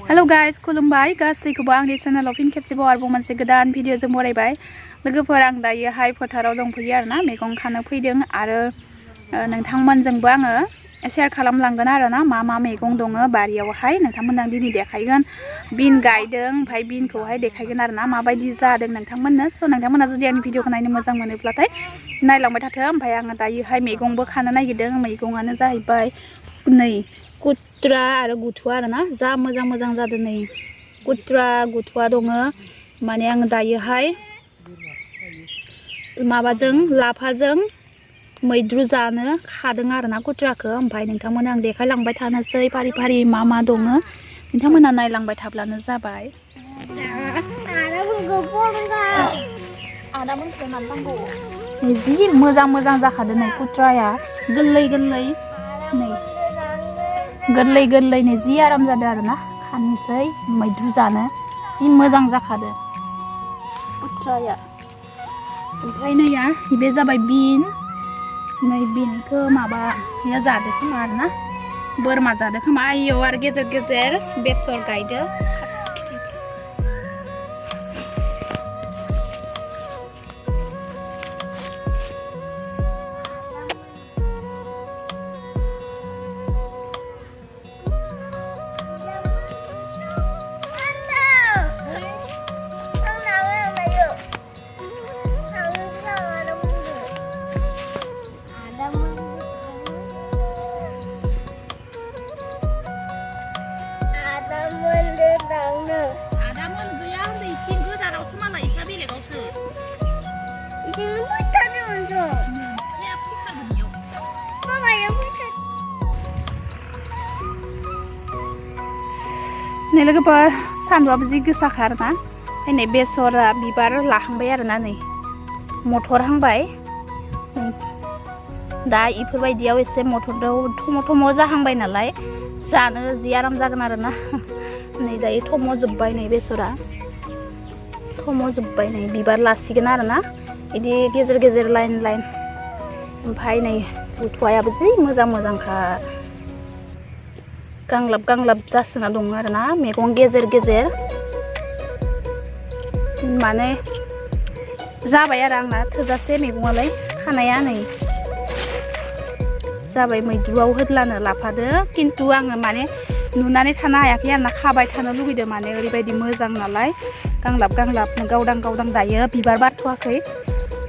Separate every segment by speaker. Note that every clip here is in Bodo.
Speaker 1: हेलो गाइस खुलुमबाय गासैखौबो आंनि चेनेलाव फिन खेबसेबाव आरोबाव मोनसे गोदान भिडिअजों बरायबाय लोगोफोर आं दायोहाय फोथाराव दंफैयो आरोना मैगं खानो फैदों आरो नोंथांमोनजोंबो आङो शेयार खालामलांगोन आरोना मा मा मैगं दङ बारियावहाय नोंथांमोननो आं दिनै देखायगोन बिन गायदों ओमफ्राय बिनखौहाय देखायगोन आरोना माबायदि जादों नोंथांमोननो स' नोंथांमोना जुदि आंनि भिडिअखौ नायनो मोजां मोनोब्लाथाय नायलांबाय थाथों ओमफ्राय आङो दायोहाय मैगंबो खानो नागिरदों मैगङानो जाहैबाय नै कुट्रा आरो गुथुवा आरोना जा मोजां जादों नै कुट्रा गुथुवा दङ माने आं दायोहाय माबाजों लाफाजों मैद्रु जानो खादों आरोना कुट्राखौ ओमफ्राय नोंथांमोना आं देखायलांबाय थानोसै फारि फारि मा मा दङ नोंथांमोना नायलांबाय थाब्लानो जाबाय जि मोजां जाखादों नै कुट्राया गोरलै नै जि आराम जादों आरोना खानोसै मैद्रु जानो जि मोजां जाखादों कुट्राया ओमफ्राय नैया बे जाबाय बिन नै बिनखौ माबाया जादों खोमा आरोना बोरमा जादों खोमा आयौ आरो गेजेर बेसर गायदो नै लोगोफोर सान्दुंआबो जि गोसाखा आरोना नै बेसरा बिबार लाहांबाय आरोना नै मथरहांबाय दा इफोरबायदियाव एसे मथराव थम जाहांबाय नालाय जानो जि आराम जागोन आरोना नै दायो थम जोब्बाय नै बेसरा थम जोब्बाय नै बिबार लासिगोन आरोना बिदि गेजेर लाइन ओमफ्राय नै गुथुवायाबो जि मोजांखा गांलाब जासोना दङ आरोना मैगं गेजेर माने जाबाय आरो आंना थोजासे मैगङालाय खानाया नै जाबाय मैद्रुआव होद्लानो लाफादो किन्तु आङो माने नुनानै थानो हायाखै आरोना खाबाय थानो लुगैदों माने ओरैबायदि मोजां नालाय गांलाब गावदां दायो बिबार बारथ'वाखै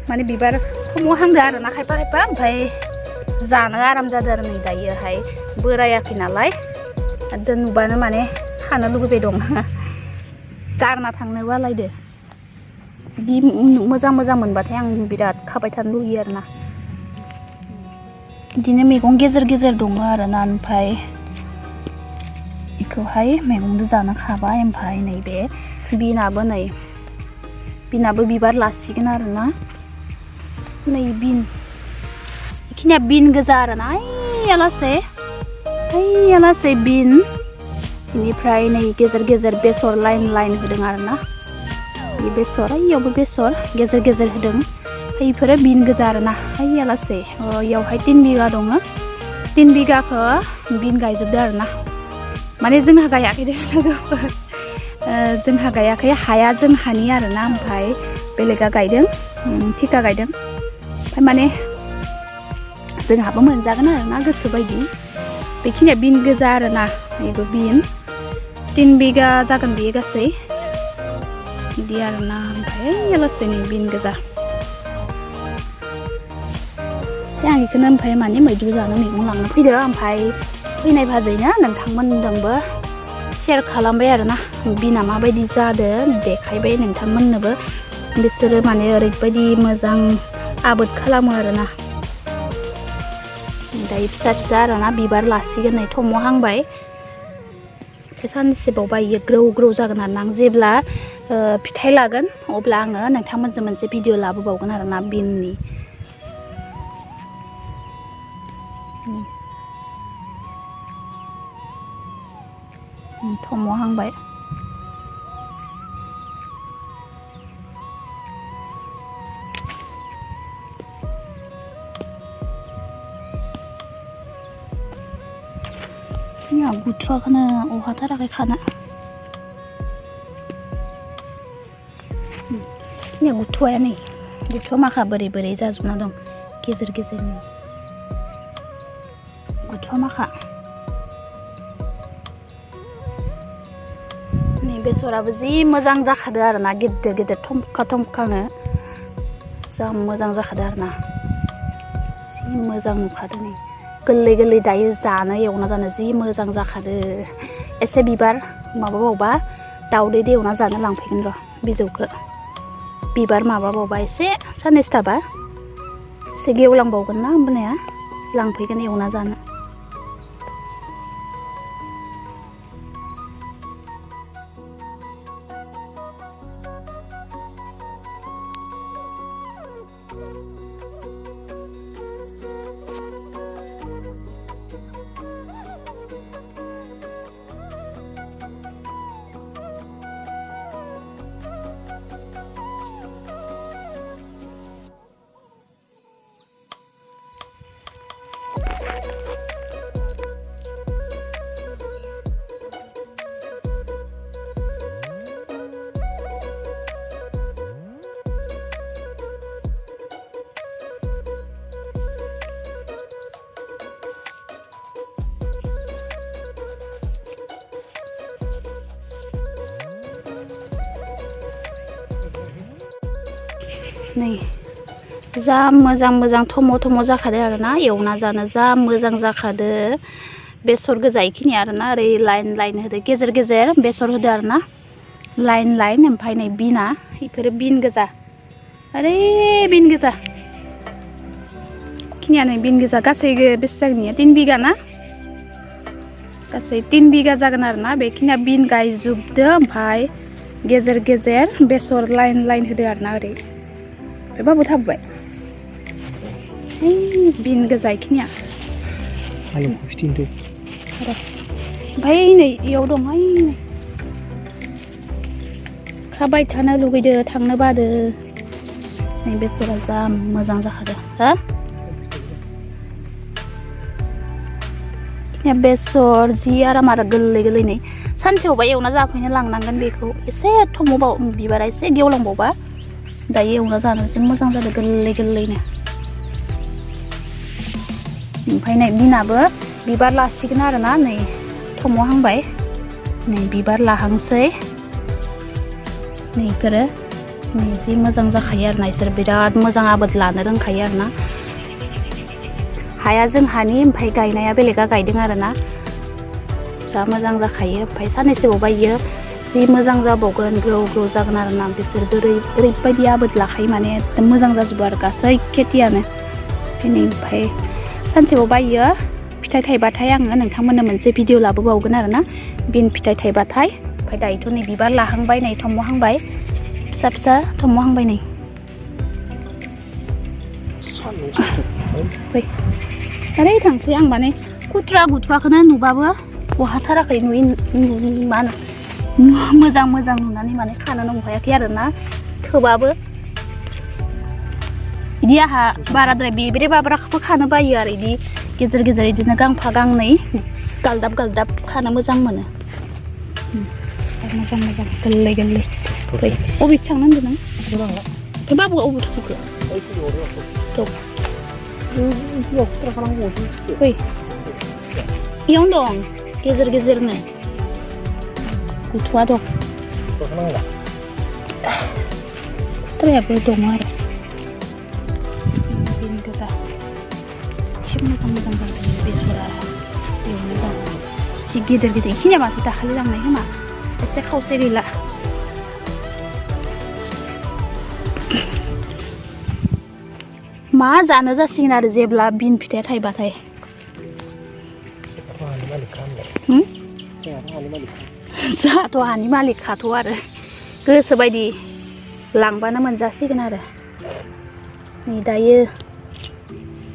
Speaker 1: माने बिबार खमावहांदो आरोना खायफा ओमफ्राय जानो आराम जादों आरो नै दायोहाय बोरायाखै नालाय नुबानो माने खानो लुगैबाय दं गारना थांनो बालायदो बिदि मोजां मोनबाथाय आं बिराद खाबाय थानो लुगैयो आरोना बिदिनो मैगं गेजेर दङ आरोना ओमफ्राय बेखौहाय मैगंजों जानो खाबाय ओमफ्राय नैबे बिनाबो बिबार लासिगोन आरोना नै बेखिनिया बिन गोजा आरोना ओइयालासे बिन बेनिफ्राय नै गेजेर बेसर लाइन होदों आरोना बे बेसर इयावबो बेसर गेजेर होदों बेफोरो बिन गोजा आरोना ओइयालासे इयावहाय 3 बिगा दङ 3 बिगाखौ बिन गायजोबदो आरोना माने जोंहा गायाखै दे लोगोफोर जोंहा गायाखै हाया जोंहानि आरोना ओमफ्राय बेलेगा गायदों थिखा गायदों ओमफ्राय माने जोंहाबो मोनजागोन आरोना गोसो बायदि बेखिनिया बिन गोजा आरोना बेबो बिन 3 बिगा जागोन बेयो गासै बिदि आरोना ओमफ्राय लासै नै बिन गोजा आं बेखौनो ओमफ्राय माने मैद्रु जानो मैगं लांनो फैदो ओमफ्राय फैनाय भाजैनो नोंथांमोनजोंबो शेयार खालामबाय आरोना बिना माबायदि जादों देखायबाय नोंथांमोननोबो बिसोरो माने ओरैबायदि मोजां आबाद खालामो आरोना दायो फिसा आरोना बिबार लासिगोन नै थमहांबाय सानसे बावबा इयो ग्रौ जागोन आरोना आं जेब्ला फिथाइ लागोन अब्ला आङो नोंथांमोनजों मोनसे भिडिअ लाबोबावगोन आरोना बिननि थमहांबाय गुथुवाखौनो अहाथाराखै खानो เนี่ยगुथुवाया नै गुथुवा माखा बोरै बोरै जाजोबना दं गेजेर गेजेरनि गुथुवा माखा नै बेसराबो जि मोजां जाखादो आरोना गिदिर गिदिर थमखा थमखानो जा मोजां जाखादो आरोना जि मोजां नुखादो नै गोरलै गोरलै दायो जानो एवना जानो जि मोजां जाखादो एसे बिबार माबाबावबा दाउदै एवना जानो लांफैगोन र' बिजौखौ बिबार माबाबावबा एसे साननैसो थाबा एसे गेवलांबावगोन ना होमबानिया लांफैगोन एवना जानो नै जा मोजां मोजां थम' थम' जाखादो आरोना एवना जानो जा मोजां जाखादो बेसर गोजा इखिनि आरोना ओरै लाइन लाइन होदो गेजेर गेजेर बेसर होदो आरोना लाइन लाइन ओमफ्राय नै बिना इफोरो बिन गोजा ओरै बिन गोजा खिनिया नै बिन गोजा गासै बेसे जागोन 3 बिगा ना गासै 3 बिगा जागोन आरोना बेखिनिया बिन गायजोबदो ओमफ्राय गेजेर गेजेर बेसर लाइन लाइन होदो आरोना ओरै बाबु थाबबाय बिन गोजा इखिनिया ओमफ्राय नै इयाव दं नै खाबाय थानो लुगैदो थांनो बादो नै बेसरा जा मोजां जाखादो हा बेसर जि आराम आरो गोरलै गोरलै नै सानसेयावबा एवना जाफैनो लांनांगोन बेखौ एसे थम'बाव बिबारा एसे गेवलांबावबा दायो एवना जानो जि मोजां जादों गोरलै गोरलैनो ओमफ्राय नै बिनाबो बिबार लासिगोन आरोना नै थम'हांबाय नै बिबार लाहांसै नै इफोरो नै जि मोजां जाखायो आरोना इसोर बिराद मोजां आबाद लानो रोंखायो आरोना हाया जोंहानि ओमफ्राय गायनाया बेलेगा गायदों आरोना जा मोजां जाखायो ओमफ्राय साननैसो बावबा इयो जि मोजां जाबावगोन ग्रौ ग्रौ जागोन आरोना बिसोरबो ओरैबायदि आबाद लाखायो माने एकदम मोजां जाजोबो आरो गासै खेथियानो ओमफ्राय सानसेबाव बायो फिथाइ थाइबाथाय आङो नोंथांमोननो मोनसे भिडिअ लाबोबावगोन आरोना बिन फिथाइ थाइबाथाय ओमफ्राय दायोथ' नै बिबार लाहांबाय नै थम'हांबाय फिसा फिसा थम'हांबाय नै फै ओरै थांसै आं माने खुथ्रा गुथुवाखौनो नुबाबो बहाथाराखै नुयै मा होनो मोजां मोजां नुनानै माने खानो नंखायाखै आरोना थोबाबो बिदि आहा बाराद्राय बेब्रे बाब्राखौबो खानो बायो आरो बिदि गेजेर गेजेर बिदिनो गांफा गांनै गालदाब गालदाब खानो मोजां मोनो मोजां मोजां गोरलै गोरलै फै अबेथिं थांनो होनदों नों ओमफ्राय बाबुआ अबे थुखो फै इयावनो दं गेजेर गेजेरनो गुथुवा दं खुथ्रायाबो दङ आरो बिनि गोजा एसे मोजां मोजां जादों बेसरा एवनो जानो जि गेदेर गेदेर इखिनिया माथो दाखालि लांनाय खोमा एसे खावसे गैला मा जानो जासिगोन आरो जेब्ला बिन फिथाइया थाइबाथाय जोंहाथ' हानि मालिक खाथ' आरो गोसो बायदि लांबानो मोनजासिगोन आरो नै दायो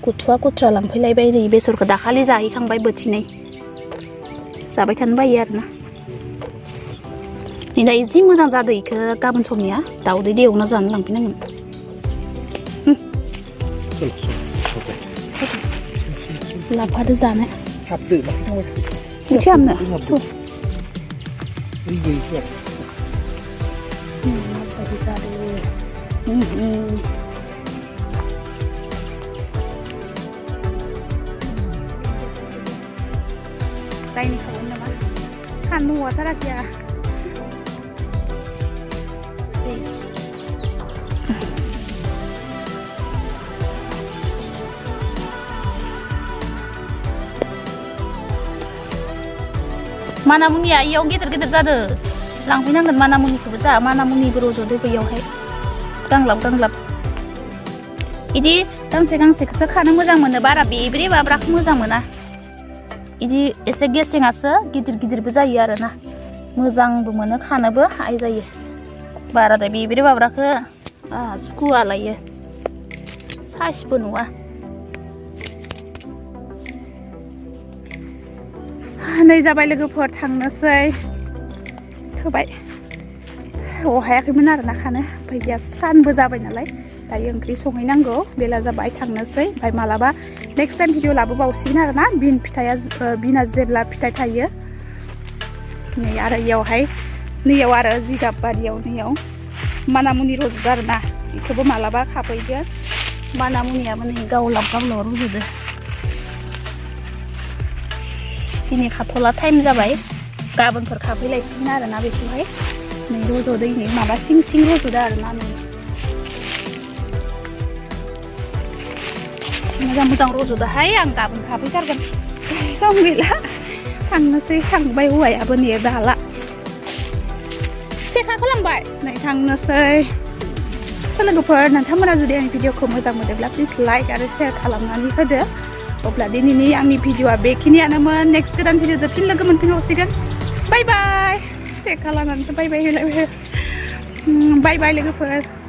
Speaker 1: गुथुवा खुथ्रा लांफैलायबाय नै बेसरखौ दाखालि जाहैखांबाय बोथिनै जाबाय थानो बायो आरोना नै दायो जि मोजां जादों इखौ गाबोन समनिया दाउदै एवना जानो लांफैनांगोन लाफादो जानो Chậm nữa. Đi gì vậy? Phải đi xa đi. Tay ni kawan nama kan nuwa tarak ya mana muni ya iyaw geder-geder jado langfैनांगोन mana muniखौबो जा mana muniबो रज'दो बैयावहाय गांलाब इदि गांसे-गांसेखौसो खानो मोजां मोनो बारा बेब्रे बाब्राखौ मोजां मोना इदि एसे गेसेङासो गिदिर-गिदिरबो जायो आरोना मोजांबो मोनो खानोबो हाय जायो बाराद्राय बेब्रे बाब्राखौ सुखुवालायो साइसबो नुवा नै जाबाय लोगोफोर थांनोसै थोबाय हायाखैमोन आरोना खानो ओमफ्राय दा सानबो जाबाय नालाय दायो ओंख्रि संहैनांगौ बेला जाबाय थांनोसै ओमफ्राय मालाबा नेक्स्ट टाइम भिडिअ लाबोबावसिगोन आरोना बिन फिथाइया बिना जेब्ला फिथाइ थायो नै आरो इयावहाय नैयाव आरो जिगाब बारियाव नैयाव मानामुनि रज'दो आरोना बेखौबो मालाबा खाफैदो मानामुनियाबो नै गावलाब रज'दो दिनै खाथ'ला टाइम जाबाय गाबोनफोर खाफैलायसिगोन आरोना बेखौहाय नै रज'दो नै माबा सिं रज'दो आरोना नै मोजां रज'दोहाय आं गाबोन खाफैथारगोन सम गैला थांनोसै थांबाय हौवायाबो नै दाला सेखा खालामबाय नै थांनोसै लोगोफोर नोंथांमोना जुदि आंनि भिडिअखौ मोजां मोनोब्ला प्लिज लाइक आरो शेयार खालामनानै होदो अब्ला दिनैनि आंनि भिडिअआ बेखिनियानोमोन नेक्स्ट गोदान भिडिअजों फिन लोगो मोनफिनबावसिगोन बाय बाय चेक खालामनानैसो बाय बाय होलायबाय बाय बाय लोगोफोर